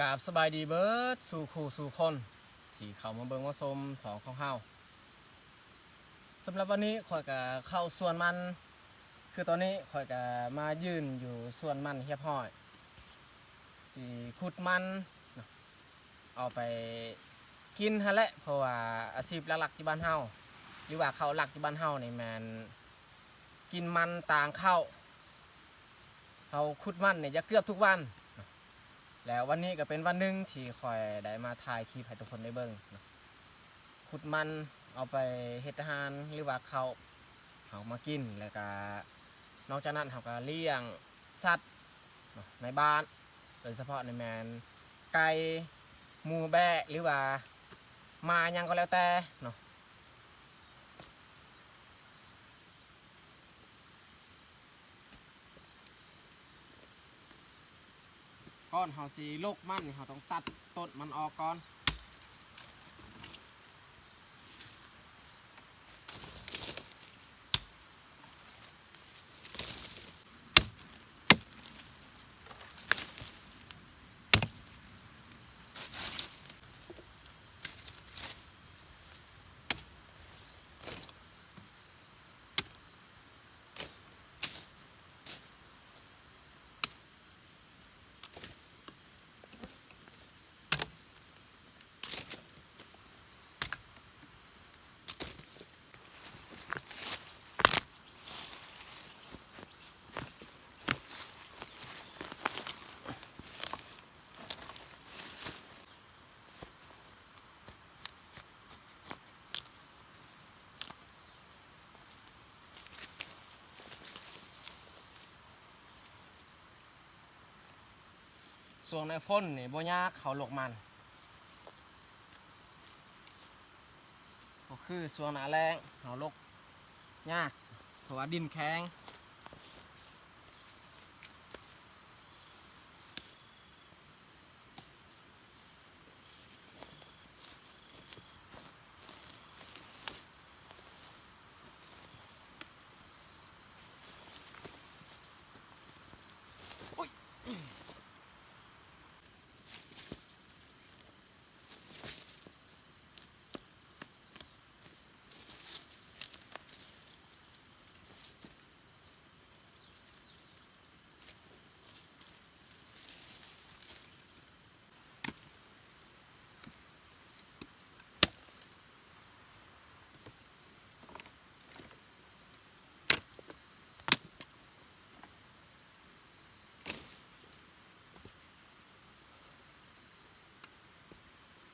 ກາບສະບາຍດີເບີດສູ່ຄູ່ສູ່ຄົນທີ່ເຂົ້າມາເບິ່ງມາຊົມຊ່ອງຂອງເຮົາ. ສຳລັບວັນນີ້ຂ້ອຍກະເຂົ້າສວນມັນ ຄືຕອນນີ້ຂ້ອຍກະມາຢືນຢູ່ສວນມັນຮຽບຮ້ອຍ ຊິຂຸດມັນເນາະ ເອົາໄປກິນຫັ້ນແຫຼະ ເພາະວ່າອາຊີບຫຼັກໆຢູ່ບ້ານເຮົາ ຫຼືວ່າເຂົ້າຫຼັກຢູ່ບ້ານເຮົານີ້ແມ່ນກິນມັນຕາງເຂົ້າ. ເຮົາຂຸດມັນນີ້ຈະເກືອບທຸກວັນ ແລ້ວວັນນີ້ກໍເປັນວັນໜຶ່ງທີ່ຂ້ອຍໄດ້ມາຖ່າຍຄລິບໃຫ້ທຸກຄົນໄດ້ເບິ່ງເນາະ. ຂຸດມັນເອົາໄປເຮັດອາຫານ ຫຼືວ່າເຂົ້າເຮົາມາກິນ ແລ້ວກະນອກຈາກນັ້ນເຮົາກະລ້ຽງສັດເນາະໃນບ້ານ ໂດຍສະເພາະນີ້ແມ່ນໄກ່ ໝູ ແບ້ ຫຼືວ່າໝາຫຍັງກໍແລ້ວແຕ່ເນາະ. ກ່ອນເຮົາຊິຫຼົກມັນນີ້ ເຮົາຕ້ອງຕັດຕົ້ນມັນອອກກ່ອນ. ຊ່ວງໜ້າຝົນນີ້ບໍ່ຍາກເຮົາຫຼົກມັນ ບໍ່ຄືຊ່ວງໜ້າແລ້ງເຮົາຫຼົກຍາກ ເພາະວ່າດິນແຂງ.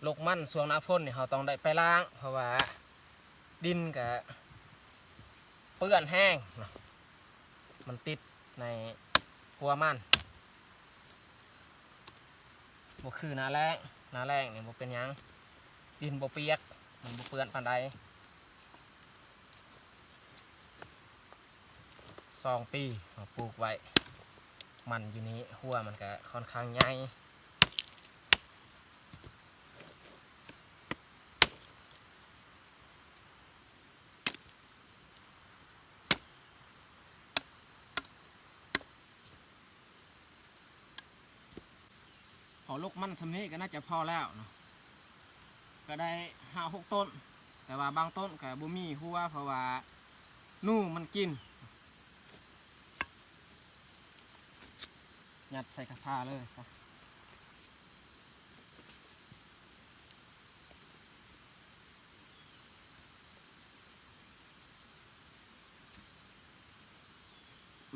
ຫຼົກມັນຊ່ວງໜ້າຝົນນີ້ເຮົາຕ້ອງໄດ້ໄປລ້າງ ເພາະວ່າດິນກະເປື້ອນແຮງເນາະ ມັນຕິດໃນຫົວມັນ. ບໍ່ຄືໜ້າແລ້ງ ໜ້າແລ້ງນີ້ບໍ່ເປັນຫຍັງ ດິນບໍ່ປຽກ ມັນບໍ່ເປື້ອນປານໃດ. ສອງປີເຮົາປູກໄວ້ ມັນຢູ່ນີ້ ຫົວມັນກະຂ້ອນຂ້າງໃຫຍ່. ເຮົາຫຼົກມັນສ່ຳນີ້ກໍໜ້າຈະພໍແລ້ວເນາະ ກໍໄດ້ຫ້າຫົກຕົ້ນ ແຕ່ວ່າບາງຕົ້ນກໍບໍ່ມີຫົວ ເພາະວ່າໜູມັນກິນ. ຍັດໃສ່ກະພາເລີຍຊະ.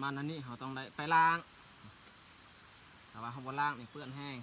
ມັນອັນນີ້ເຮົາຕ້ອງໄດ້ໄປລ້າງ ຖ້າວ່າເຮົາບໍ່ລ້າງນີ້ເປື້ອນແຮງ.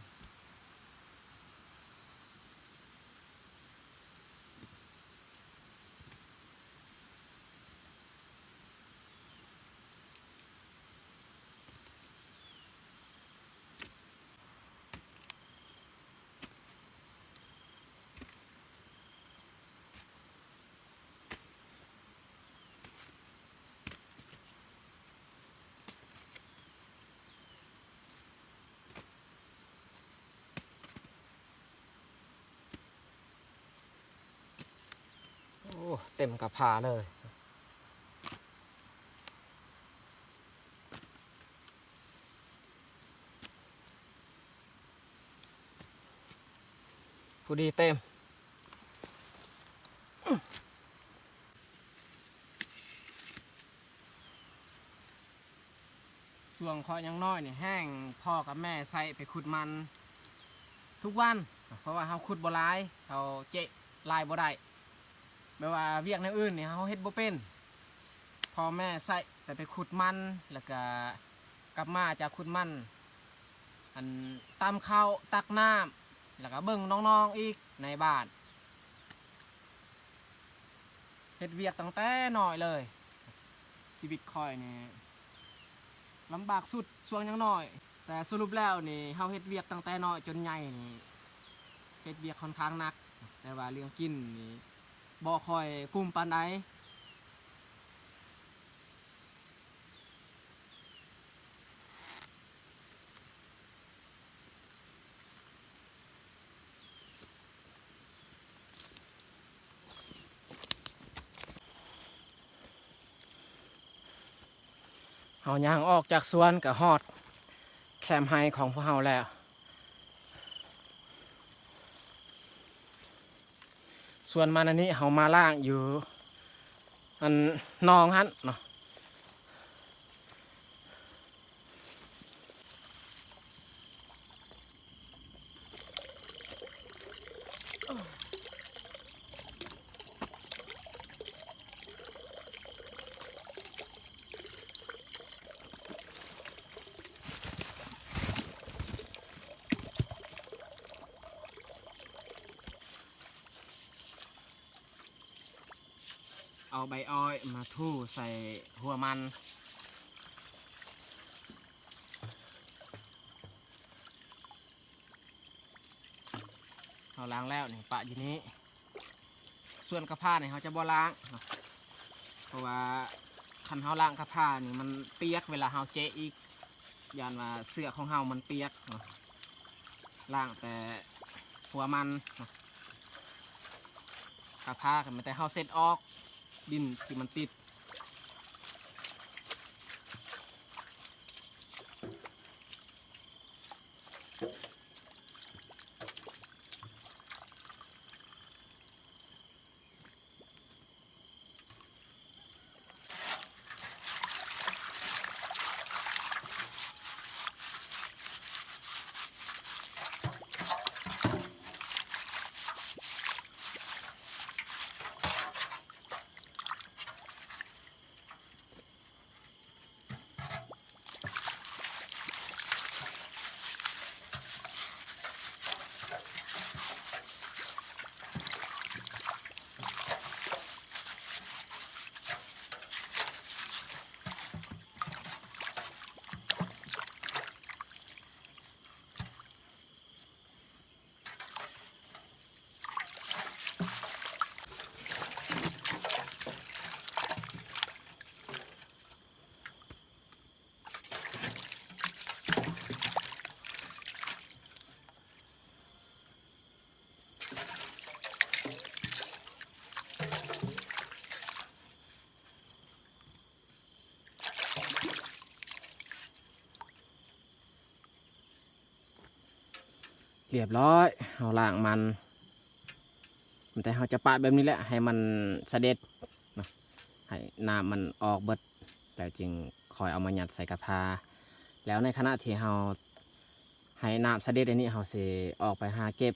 ໂອ້ ເຕັມກະພາເລີຍ. ມັນ ດີເຕັມ. ຊ່ວງຂ້ອຍຍັງນ້ອຍນີ້ແຮງ ພໍ່ກັບແມ່ໃຊ້ໄປຂຸດມັນທຸກວັນ ເພາະວ່າເຮົາຂຸດບໍ່ຫຼາຍ ເຮົາເຈະຫຼາຍບໍ່ໄດ້ ແບບວ່າວຽກແນວອື່ນນີ້ເຮົາເຮັດບໍ່ເປັນ ພໍ່ແມ່ໃຊ້ແຕ່ໄປຂຸດມັນ ແລ້ວກະກັບມາຈາກຂຸດມັນ ອັນ ຕຳເຂົ້າ ຕັກນ້ຳ ແລ້ວກະເບິ່ງນ້ອງໆອີກໃນບ້ານ. ເຮັດວຽກຕັ້ງແຕ່ນ້ອຍເລີຍ ຊີວິດຂ້ອຍນີ້ລຳບາກສຸດຊ່ວງຍັງນ້ອຍ ແຕ່ສະຫຼຸບແລ້ວນີ້ເຮົາເຮັດວຽກຕັ້ງແຕ່ນ້ອຍຈົນໃຫຍ່ນີ້ ເຮັດວຽກຂ້ອນຂ້າງໜັກ ແຕ່ວ່າເລື່ອງກິນນີ້ບໍ່ຄ່ອຍກຸ້ມປານໃດ. ເຮົາຍ່າງອອກຈາກສວນກະຮອດແຄມໄຮ່ຂອງພວກເຮົາແລ້ວ. ສວນມັນອັນນີ້ເຮົາມາລ້າງຢູ່ ອັນ ໜອງຫັ້ນເນາະ. ເອົາໃບອ້ອຍມາຖູໃສ່ຫົວມັນ. ເຮົາລ້າງແລ້ວນີ້ປະຢູ່ນີ້. ສ່ວນກະພ້ານີ້ເຮົາຈະບໍ່ລ້າງເນາະ ເພາະວ່າຄັນເຮົາລ້າງກະພ້ານີ້ມັນປຽກເວລາເຮົາເຈະອີກ. ຢ້ານວ່າເສື້ອຂອງເຮົາມັນປຽກເນາະ ລ້າງແຕ່ຫົວມັນເນາະ. ກະພ້າກໍມີແຕ່ເຮົາເຊັດອອກດິນທີ່ມັນຕິດ. ລຽບຮ້ອຍ ເຮົາລ້າງມັນ ແຕ່ເຮົາຈະປະແບບນີ້ແຫຼະ ໃຫ້ມັນສະເດັດເນາະ ໃຫ້ນ້ຳມັນອອກເບິດ ແລ້ວຈຶ່ງຄ່ອຍເອົາມາຍັດໃສ່ກະພ້າ. ແລ້ວໃນຂະນະທີ່ເຮົາໃຫ້ນ້ຳສະເດັດອັນນີ້ ເຮົາຊິອອກໄປຫາເກັບ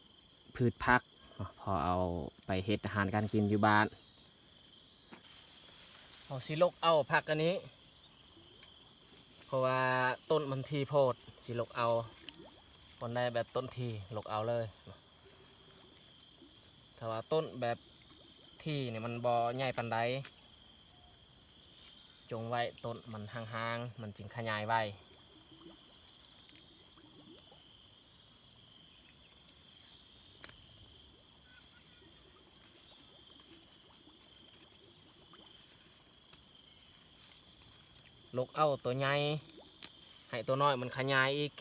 ພືດຜັກເນາະ ພໍເອົາໄປເຮັດອາຫານການກິນຢູ່ບ້ານ. ເຮົາຊິຫຼົກເອົາຜັກອັນນີ້ ເພາະວ່າຕົ້ນມັນຖີ່ໂພດ ຊິຫຼົກເອົາ ບ່ອນໃດແບບຕົ້ນຖີ່ ຫຼົກເອົາເລີຍ. ຖ້າວ່າຕົ້ນແບບຖີ່ນີ້ມັນບໍ່ໃຫຍ່ປານໃດ ຈົ່ງໄວ້ຕົ້ນມັນຫ່າງໆ ມັນຈຶ່ງຂະຫຍາຍໄວ. ຫຼົກເອົາໂຕໃຫຍ່ ໃຫ້ໂຕນ້ອຍມັນຂະຫຍາຍອີກ.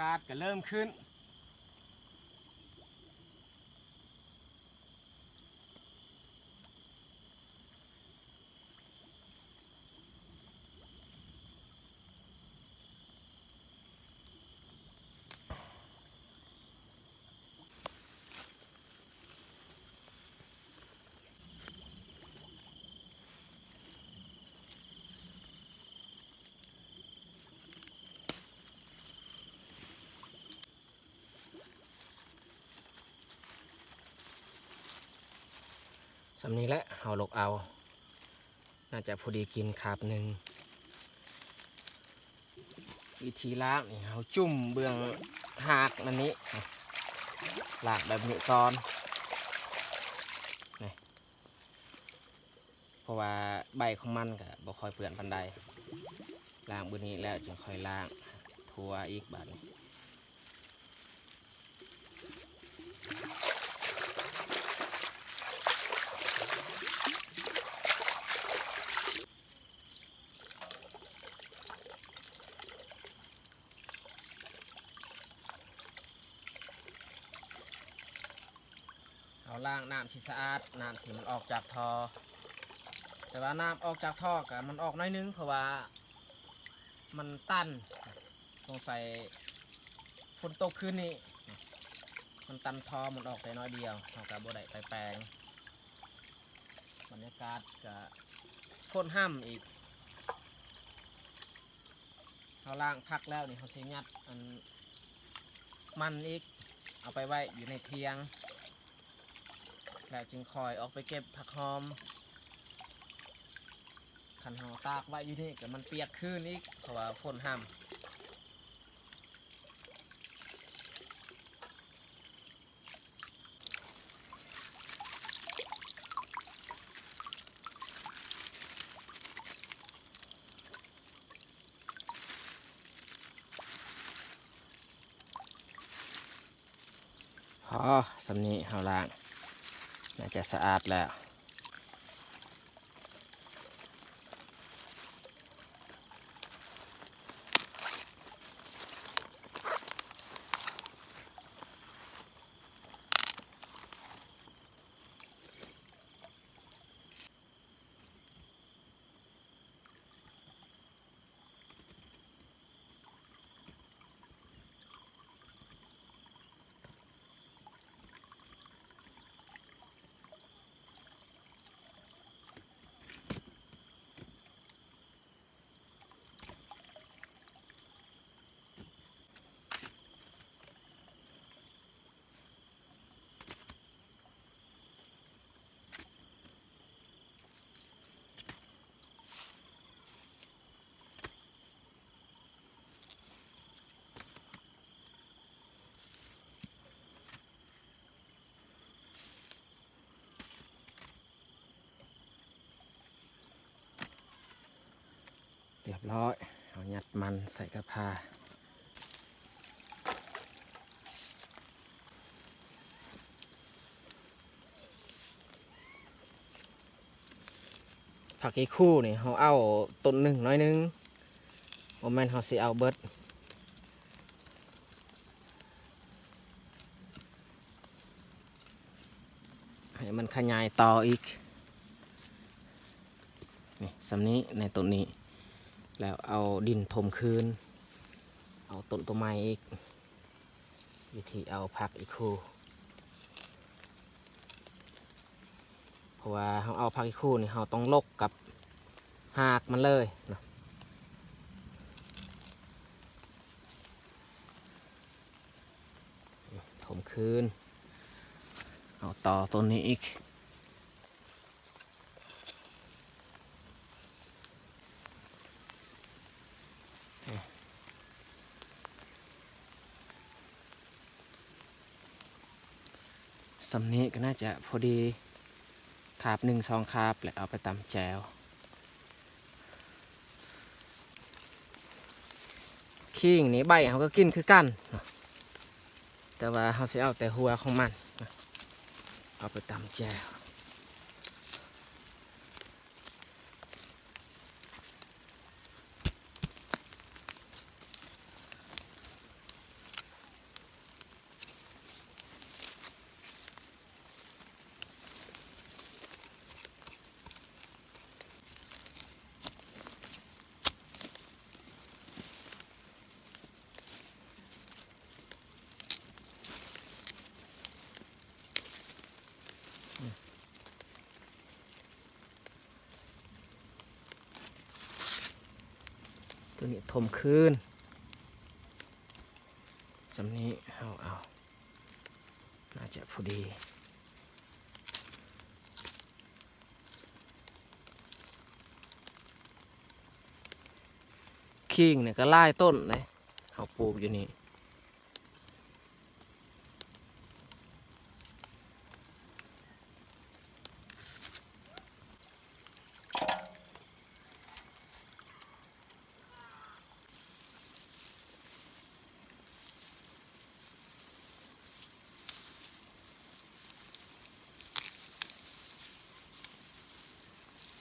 ກາດກໍເລີ່ມຂຶ້ນ. ສ່ຳນີ້ແຫຼະ ເຮົາລົກເອົາ ໜ້າຈະພໍດີກິນຄາບໜຶ່ງ. ວິທີລ້າງນີ້ ເຮົາຈຸ້ມເບື້ອງຮາກມັນນີ້ ລ້າງແບບນີ້ກ່ອນນີ້ ເພາະວ່າໃບຂອງມັນກະບໍ່ຄ່ອຍເປື້ອນປານໃດ. ລ້າງບຶດນີ້ແລ້ວຈຶ່ງຄ່ອຍລ້າງຖົ່ວອີກບາດນີ້. ເຮົາລ້າງນ້ຳທີ່ສະອາດ ນ້ຳທີ່ມັນອອກຈາກທໍ່ ແຕ່ວ່ານ້ຳອອກຈາກທໍ່ກະມັນອອກໜ້ອຍໜຶ່ງ ເພາະວ່າມັນຕັນ ສົງໄສຝົນຕົກຄືນນີ້ ມັນຕັນທໍ່ ມັນອອກແຕ່ໜ້ອຍດຽວ ເຮົາກະບໍ່ໄດ້ໄປແປງ. ບັນຍາກາດກະຝົນຮ່ຳອີກ. ເຮົາລ້າງຜັກແລ້ວນີ້ ເຮົາຊິຍັດອັນມັນອີກ ເອົາໄປໄວ້ຢູ່ໃນຖຽງ ແລ້ວຈຶ່ງຄ່ອຍອອກໄປເກັບຜັກຫອມ. ຄັນເຮົາຕາກໄວ້ຢູ່ນີ້ກະມັນປຽກຄືນອີກ ເພາະວ່າຝົນຮ່ຳ. ພໍ ສ່ຳນີ້ເຮົາລ້າງ ໜ້າຈະສະອາດແລ້ວ. ຮຽບຮ້ອຍ ເຮົາຍັດມັນໃສ່ກະພາ. ຜັກອີຄູນີ້ ເຮົາເອົາຕົ້ນໜຶ່ງໜ້ອຍໜຶ່ງ ບໍ່ແມ່ນເຮົາຊິເອົາເບິດ. ໃຫ້ມັນຂະຫຍາຍຕໍ່ອີກ ນີ້ ສ່ຳນີ້ ໃນຕົ້ນນີ້ ແລ້ວເອົາດິນຖົມຄືນ ເອົາຕົ້ນໂຕໃໝ່ອີກ. ວິທີເອົາຜັກອີຄູ ເພາະວ່າເຮົາເອົາຜັກອີຄູນີ້ ເຮົາຕ້ອງລົກກັບຮາກມັນເລີຍເນາະ. ຖົມຄືນ ເອົາຕໍ່ຕົ້ນນີ້ອີກ. ສ່ຳນີ້ກໍໜ້າຈະພໍດີ ຄາບໜຶ່ງສອງຄາບ ແລ້ວເອົາໄປຕຳແຈ່ວ. ຂີງນີ້ໃບເຮົາກໍກິນຄືກັນ ແຕ່ວ່າເຮົາຊິເອົາແຕ່ຫົວຂອງມັນ ເອົາໄປຕຳແຈ່ວ. ຕົວນີ້ຖົມຄືນ ສ່ຳນີ້ເຮົາເອົາ ໜ້າຈະພໍດີ. ຂີງນີ້ກໍຫຼາຍຕົ້ນເດ້ ເຮົາປູກຢູ່ນີ້.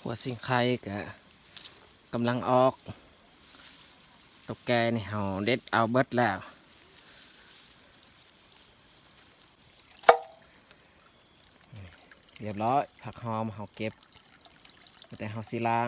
ຫົວສີໄຄກະກຳລັງອອກ ຕົກແກ່ນີ້ເຮົາເດັດເອົາເບິດແລ້ວ. ຮຽບຮ້ອຍ ຜັກຫອມເຮົາເກັບ ແຕ່ເຮົາຊິລ້າງ.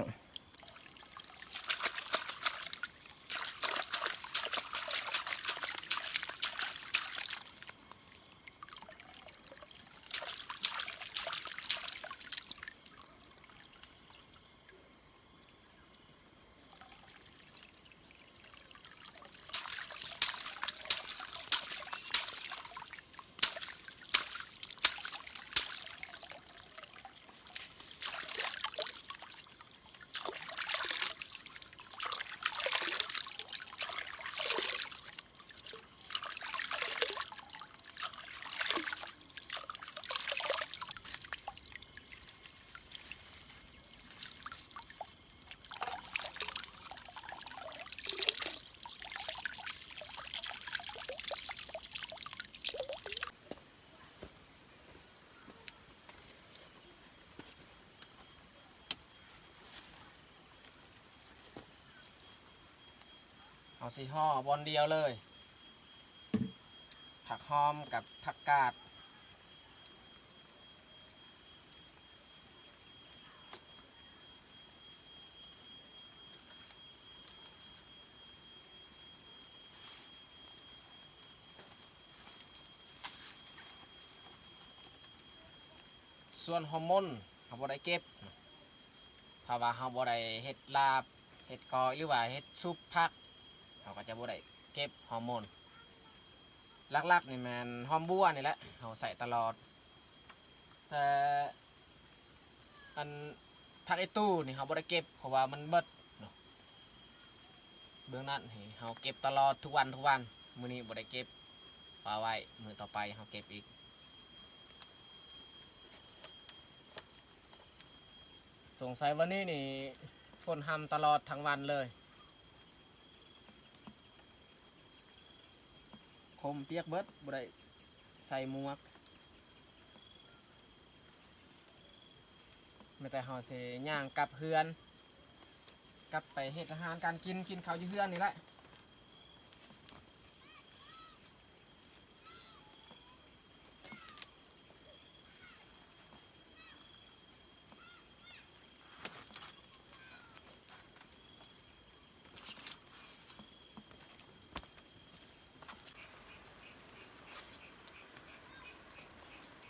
ເຮົາຊິຫໍ່ບ່ອນດຽວເລີຍ ຜັກຫອມກັບຜັກກາດ. ສ່ວນຫົວມົນເຮົາບໍ່ໄດ້ເກັບ ຖ້າວ່າເຮົາບໍ່ໄດ້ເຮັດລາບ ເຮັດກ້ອຍ ຫຼືວ່າເຮັດຊຸບຜັກ ເຮົາກໍຈະບໍ່ໄດ້ເກັບຫົວມົນ. ຫຼັກໆນີ້ແມ່ນຫອມບົ່ວນີ້ແຫຼະ ເຮົາໃສ່ຕະຫຼອດ ແຕ່ ອັນ ຜັກອີ່ຕູ່ນີ້ເຮົາບໍ່ໄດ້ເກັບ ເພາະວ່າມັນເບິດເນາະ. ເບື້ອງນັ້ນນີ້ເຮົາເກັບຕະຫຼອດ ທຸກວັນ ທຸກວັນ. ມື້ນີ້ບໍ່ໄດ້ເກັບ ປະໄວ້ ມື້ຕໍ່ໄປເຮົາເກັບອີກ. ສົງໄສວັນນີ້ນີ້ຝົນຮ່ຳຕະຫຼອດທັງວັນເລີຍ. ຜົມປຽກເບິດ ບໍ່ໄດ້ໃສ່ໝວກ. ມີແຕ່ເຮົາຊິຍ່າງກັບເຮືອນ ກັບໄປເຮັດອາຫານການກິນ ກິນເຂົ້າຢູ່ເຮືອນນີ້ແຫຼະ.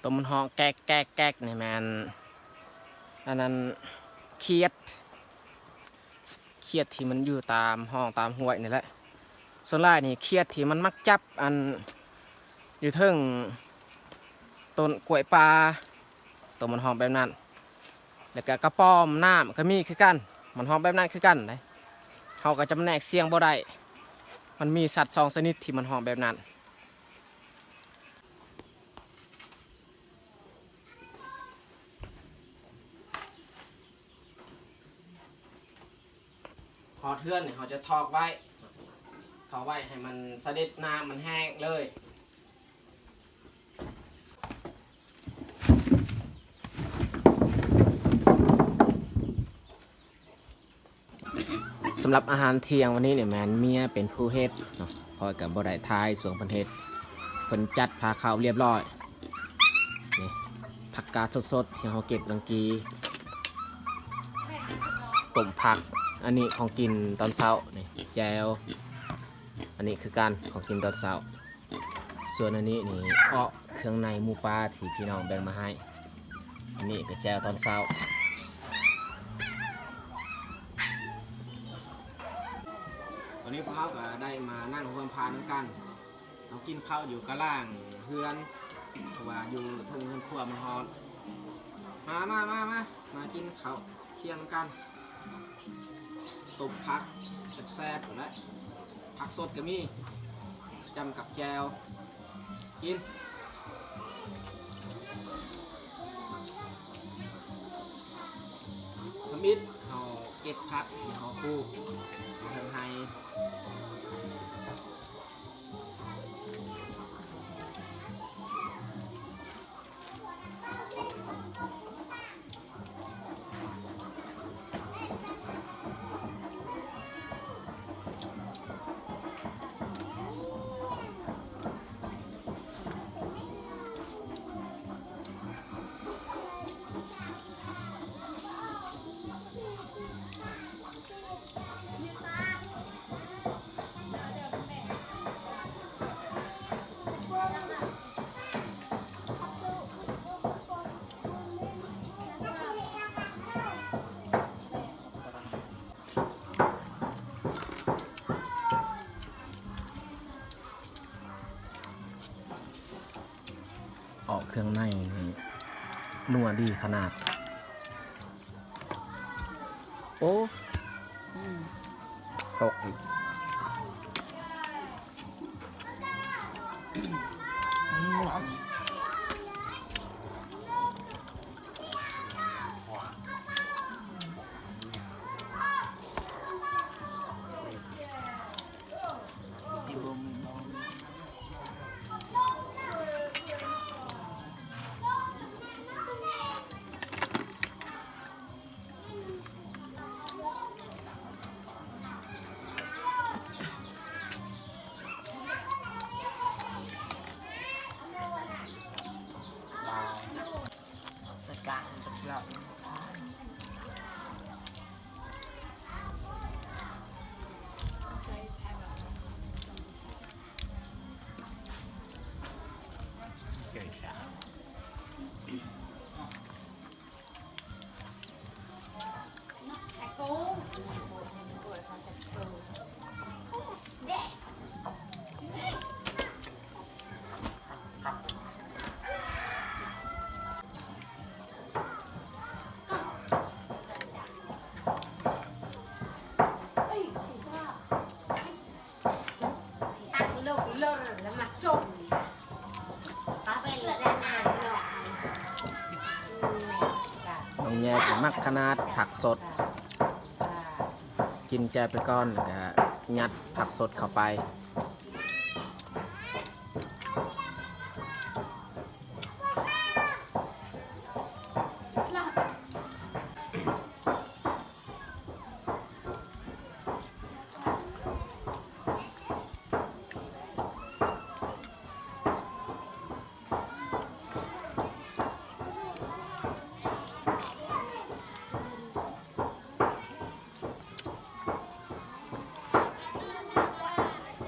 ໂຕມັນຮ້ອງແກກໆໆນີ້ແມ່ນ ອັນນັ້ນ ຂຽດ ຂຽດທີ່ມັນຢູ່ຕາມຮ່ອງຕາມຫ້ວຍນີ້ແຫຼະ. ສ່ວນຫຼາຍນີ້ຂຽດທີ່ມັນມັກຈັບອັນຢູ່ເທິງຕົ້ນກ້ວຍປ່າ ໂຕມັນຮ້ອງແບບນັ້ນ. ແລ້ວກະກະປອມນ້ຳກະມີຄືກັນ ມັນຮ້ອງແບບນັ້ນຄືກັນເດ້. ເຮົາກະຈຳແນກສຽງບໍ່ໄດ້ ມັນມີສັດສອງຊະນິດທີ່ມັນຮ້ອງແບບນັ້ນ. ຮອດເຮືອນນີ້ເຮົາຈະຖອກໄວ້ ຖອກໄວ້ໃຫ້ມັນສະເດັດນ້ຳມັນແຫ້ງເລີຍ. ສຳລັບອາຫານທ່ຽງວັນນີ້ນີ້ແມ່ນເມຍເປັນຜູ້ເຮັດເນາະ ຂ້ອຍກໍບໍ່ໄດ້ຖ່າຍຊ່ວງເພິ່ນເຮັດ. ເພິ່ນຈັດພາເຂົ້າລຽບຮ້ອຍ ນີ້ ຜັກກາດສົດໆທີ່ເຮົາເກັບຫວ່າງກີ້ ຕົ້ມຜັກ. ອັນນີ້ຂອງກິນຕອນເຊົ້າ ນີ້ ແຈ່ວ ອັນນີ້ຄືກັນ ຂອງກິນຕອນເຊົ້າ. ສ່ວນອັນນີ້ນີ້ ເອາະເຄື່ອງໃນໝູປ່າທີ່ພີ່ນ້ອງແບ່ງມາໃຫ້. ອັນນີ້ກໍແຈ່ວຕອນເຊົ້າ. ຕອນນີ້ພວກເຮົາກໍໄດ້ມານັ່ງຮ່ວມພານຳກັນ. ເຮົາກິນເຂົ້າຢູ່ກະລ່າງເຮືອນ ເພາະວ່າຢູ່ເທິງເຮືອນຄົວມັນຮ້ອນ. ມາ ມາ ມາ ມາ ມາກິນເຂົ້າທ່ຽງນຳກັນ. ຕົ້ມຜັກແຊບໆ ພຸ້ນແຫຼະ ຜັກສົດກໍມີ ຈ້ຳກັບແຈ່ວ ກິນ. ທຳອິດເຮົາເກັບຜັກທີ່ເຮົາປູກຢູ່ເທິງໄຮ່. ອອກເຄື່ອງໃນນີ້ນົວດີຂະໜາດ. ໂອ້ ອືມ ຕົກອີກ. ນ້ອງແຍກມັກຂະໜາດຜັກສົດ. ກິນແຈ່ວໄປກ່ອນ ແລ້ວກະຍັດຜັກສົດເຂົ້າໄປ.